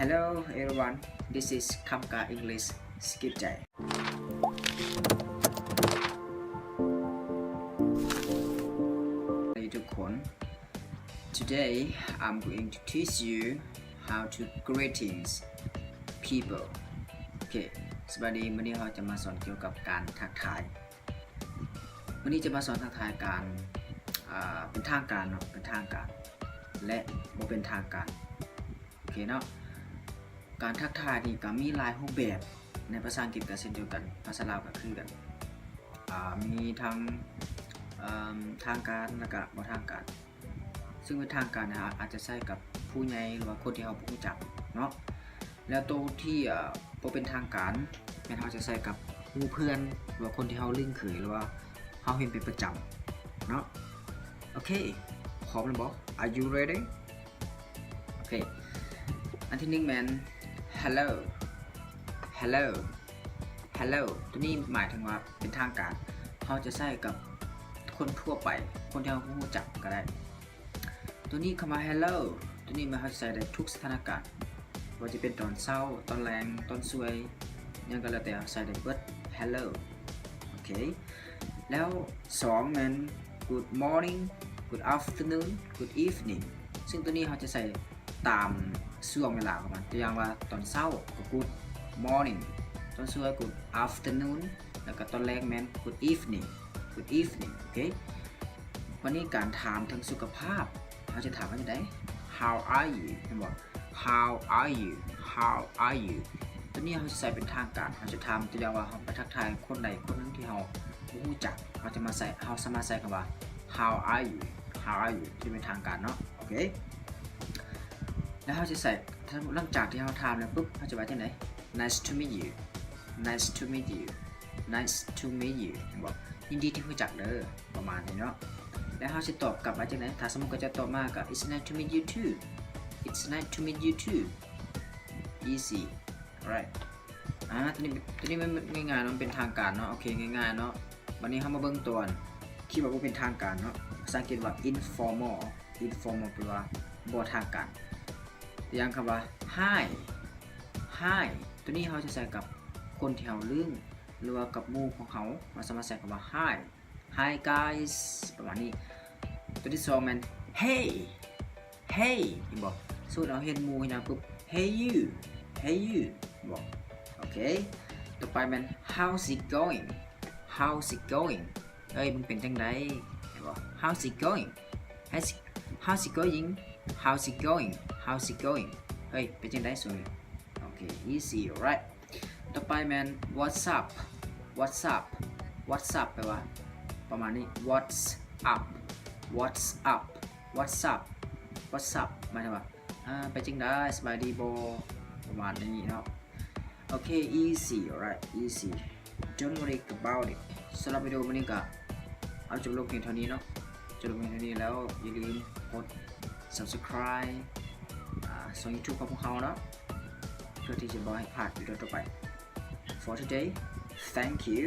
Hello everyone, this is Kamka English Skip Day. ທຸກຄົນ Today I'm going to teach you how to greetings people. ໂອເຄ ສະບາຍດີ ມື້ນີ້ເຮົາຈະມາສອນກ່ຽວກັບການທັກທາຍ. ມື້ນີ້ຈະມາສອນທັກທາຍການ ອ່າ ເປັນທາງການເນາະ ເປັນທາງການ ແລະ ບໍ່ເປັນທາງການ. ໂອເຄເນາະ ການທັກທາຍນີ້ກໍມີຫຼາຍຮູບແບບ ໃນພາສາອັງກິດກໍເຊັ່ນດຽວກັນ ພາສາລາວກໍຄືກັນ ອ່າ ມີທັງ ເອີ່ມ ທາງການ ແລ້ວກໍບໍ່ທາງການ. ຊຶ່ງເປັນທາງການເຮົາອາດຈະໃຊ້ກັບຜູ້ໃຫຍ່ ຫຼືວ່າຄົນທີ່ເຮົາບໍ່ຮູ້ຈັກເນາະ ແລ້ວໂຕທີ່ ເອີ່ ບໍ່ເປັນທາງການ ແມ່ນເຮົາຈະໃຊ້ກັບໝູ່ເພື່ອນ ຫຼືວ່າຄົນທີ່ເຮົາລຶ້ງເຄີຍ ຫຼືວ່າເຮົາເຫັນເປັນປະຈຳເນາະ. ໂອເຄ ພ້ອມແລ້ວບໍ່? Are you ready? ໂອເຄ ອັນທີໜຶ່ງແມ່ນ Hello Hello Hello ໂຕນີ້ໝາຍເຖິງວ່າເປັນທາງການ ເຮົາຈະໃຊ້ກັບຄົນທົ່ວໄປ ຄົນທີ່ເຮົາຮູ້ຈັກກໍໄດ້. ໂຕນີ້ຄຳວ່າ Hello ໂຕນີ້ແມ່ນເຮົາຈະໃຊ້ໄດ້ທຸກສະຖານະການ ບໍ່ວ່າຈະເປັນຕອນເຊົ້າ ຕອນແລງ ຕອນສວຍ ຫຍັງກໍແລ້ວແຕ່ ເຮົາໃຊ້ໄດ້ເບິດ Hello. ໂອເຄ ແລ້ວສອງແມ່ນ Good morning, Good afternoon, Good evening ຊຶ່ງໂຕນີ້ເຮົາຈະໃຊ້ຕາມຊ່ວງເວລາຂອງມັນ ຕົວຢ່າງວ່າຕອນເຊົ້າກໍ Good morning ຕອນສວຍ Good afternoon ແລ້ວກໍຕອນແລງແມ່ນ Good evening, Good evening. ໂອເຄ ບາດນີ້ການຖາມເຖິງສຸຂະພາບ ເຮົາຈະຖາມວ່າຈັ່ງໃດ? How are you? ແມ່ນບໍ່? How are you? How are you? ໂຕນີ້ເຮົາຈະໃຊ້ເປັນທາງການ ເຮົາຈະຖາມຕົວຢ່າງວ່າເຮົາໄປທັກທາຍຄົນໃດຄົນໜຶ່ງທີ່ເຮົາບໍ່ຮູ້ຈັກ ເຮົາຈະມາໃຊ້ ເຮົາສາມາດໃຊ້ຄຳວ່າ How are you? How are you? ທີ່ເປັນທາງການເນາະ. ໂອເຄ ແລ້ວເຮົາຈະໃຊ້ ຫຼັງຈາກທີ່ເຮົາຖາມແລ້ວປຶບ ເຮົາຈະວ່າຈັ່ງໃດ? Nice to meet you. Nice to meet you. Nice to meet you. ແມ່ນບໍ່? ຍິນດີທີ່ຮູ້ຈັກເດີ ປະມານນີ້ເນາະ. ແລ້ວເຮົາຊິຕອບກັບວ່າຈັ່ງໃດ? ຖ້າສົມມຸດເຂົາເຈົ້າຕອບມາກໍ It's nice to meet you too. It's nice to meet you too. Easy. Alright. ອ່າ ໂຕນີ້ ໂຕນີ້ມັນງ່າຍໆເນາະ ມັນເປັນທາງການເນາະ. ໂອເຄ ງ່າຍໆເນາະ. ບາດນີ້ເຮົາມາເບິ່ງຕົວທີ່ວ່າບໍ່ເປັນທາງການເນາະ. ພາສາອັງກິດວ່າ informal. Informal ແປວ່າບໍ່ທາງການ. ຕົວຢ່າງຄຳວ່າ Hi. Hi. ໂຕນີ້ເຮົາຈະໃຊ້ກັບຄົນທີ່ເຮົາລຶ້ງ ຫຼືວ່າກັບໝູ່ຂອງເຮົາ ເຮົາສາມາດໃຊ້ຄຳວ່າ Hi. Hi guys ປະມານນີ້. ໂຕທີສອງແມ່ນ Hey. Hey ເຫັນບໍ່? ສົມມຸດເຮົາເຫັນໝູ່ເຮັດຫຍັງປຶບ Hey you. Hey you ເຫັນບໍ່? ໂອເຄ ຕໍ່ໄປແມ່ນ How's it going? How's it going? ເອີຍ ມຶງເປັນຈັ່ງໃດ? ເຫັນບໍ່? How's it going? How's it, how's it going? How's it going? How's it going? ເອີຍ ເປັນຈັ່ງໃດຊ່ວງນີ້? ໂອເຄ easy, right. ຕໍ່ໄປແມ່ນ What's up? What's up? What's up ແປວ່າປະມານນີ້ What's up? What's up? What's up? What's up? ໝາຍເຖິງວ່າ ອ່າ ເປັນຈັ່ງໃດ? ສະບາຍດີບໍ່? ປະມານນີ້ເນາະ. ໂອເຄ easy, alright, easy. Don't worry about it. ສຳລັບວິດີໂອມື້ນີ້ກໍເອົາຈົບລົງພຽງເທົ່ານີ້ເນາະ. ຈົບລົງພຽງເທົ່ານີ້ແລ້ວ ຢ່າລືມກົດ subscribe ອ່າ ຊ່ອງ YouTube ຂອງພວກເຮົາເນາະ ເພື່ອທີ່ຈະບໍ່ໃຫ້ພາດວິດີໂອຕໍ່ໄປ. For today, thank you.